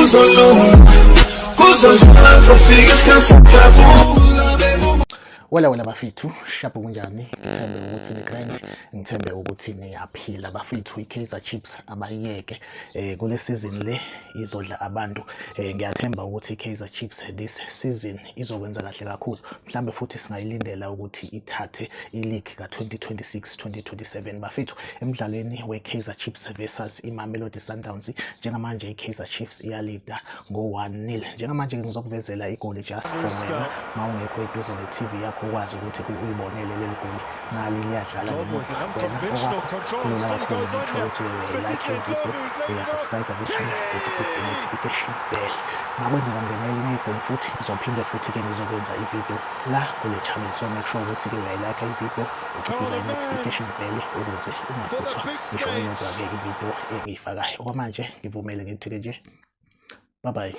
Kuzolunga, kuzolunga, ngizofika isikhathi sokujabula. Wela wela bafethu, shapu kunjani? Ngithembe ukuthi ni grand, ngithembe ukuthi niyaphila bafethu. I-Kaizer Chiefs abayeke kule season le izodla abantu. Ngiyathemba ukuthi i-Kaizer Chiefs this season izokwenza kahle kakhulu. Mhlambe futhi singayilindela ukuthi ithathe i-league ka-2026 2027 bafethu. Emdlalweni we-Kaizer Chiefs versus iMamelodi Sundowns, njengamanje i-Kaizer Chiefs iyalida ngo-1-0. Njengamanje ngizokuvezela igoli just for wena ma ungekho eduze ne-TV yakho, ukwazi ukuthi uyibonele leli goli. Nali liyadlala ngemuva, wena okwakho kulula kakhulu, ngisho ukuthi uyayi-like i-video, uyasubscribe kwi-channel, uciphize i-notification bell. Makwenzeka ngena elinye igoli futhi, ngizophinde futhi-ke ngizokwenza i-video la kule channel, so make sure ukuthi-ke uyayilike i-video, uciphiza i-notification bell ukuze ungaphuthwa ngisho eyodwa-ke i-video engiyifakayo. Okwamanje ngivumele ngithi-ke nje bye bye.